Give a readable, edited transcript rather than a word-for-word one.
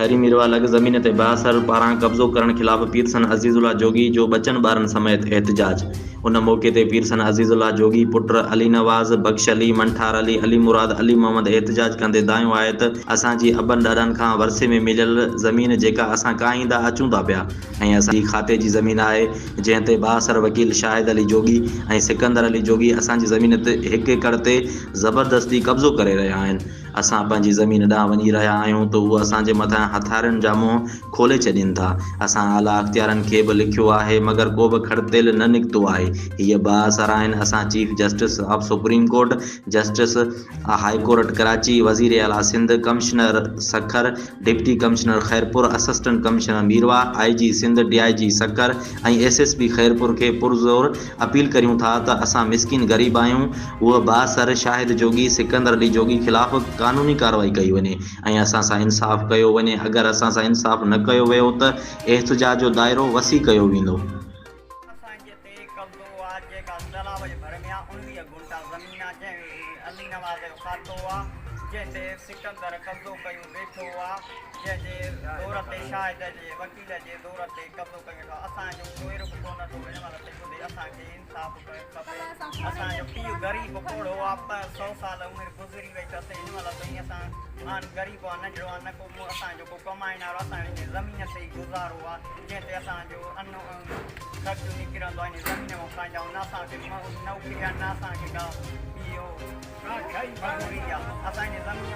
شهري ميرواهه لڳ زمين تي بااثر پاران قبضو ڪرڻ خلاف پيرسن عزيز الله جوڳي جو ٻچن ٻارن سميت احتجاج. ان موقعي تي پيرسن عزيز الله جوڳي پٽ علي نواز، بخش علي، منٺار علي، علي مراد، علي محمد احتجاج ڪندي دانهيو آهي ته اسان جي ابن ڏاڏن کان ورثي ۾ مليل زمين جيڪا اسان ڪاهيندا اچون ٿا پيا ۽ اسان جي کاتي جي زمين آهي جنهن تي بااثر وڪيل شاهد علي جوڳي ۽ سڪندر علي جوڳي اسان جي زمين تي هڪ ايڪڙ تي زبردستي قبضو ڪري رهيا آهن. اسان پنهنجي زمين ڏانهن وڃي رهيا آهيون ته هو اسان جي مٿان هٿيارن جا منهن کولي ڇڏين ٿا. اسان اعليٰ اختيارين کي به لکيو آهي مگر ڪو به کڙ تيل نه نڪتو آهي. هيء بااثر آهن. اسان chief justice of supreme court, justice high court Karachi, وزير اعليٰ Sindh, commissioner Sukkur, deputy commissioner Khairpur, assistant commissioner Mirwah, I G Sindh, D I G Sukkur ۽ S S P Khairpur کي پرزور اپيل ڪريون ٿا ته اسان مسڪين غريب آهيون، هوء بااثر شاهد جوڳي، سڪندر علي جوڳي خلاف قانوني ڪارروائي ڪئي وڃي ۽ اسان سان انصاف ڪيو وڃي، اگر اسان سان انصاف نه ڪيو ويو ته احتجاج جو دائرو وسيع ڪيو ويندو. اسان جي تي قبضو آ جيڪا تلاء جي ڀر ۾ آ 19 گهنٽا زمين آ جنهن علي نواز جو کاتو آ جنهن تي سڪندر قبضو ڪيون ويٺو آ جنهن جي زور تي شاهد جي وڪيل جي زور تي قبضو ڪيون ويٺو آ اسان جو ڪير به ڪونه ٿو هن مهل تي ٻڌي اسان کي انصاف کپي اسان جو پيء غريب پوڙهو آ سو سال عمر گذري وئي اٿس هن مهل تائين اسان آن غريب آ ننڍڙو آ نه ڪو اسان جو ڪو ڪمائڻ وارو اسان جو هن زمين تي ئي گذارو آ جنهن تي اسان جو ان خرچ نڪرندو آ ان زمين مان کائيندا آهيون نه اسان کي نوڪري آ نه اسان کي ڪا اهو مزوري آ اسان ان زمين.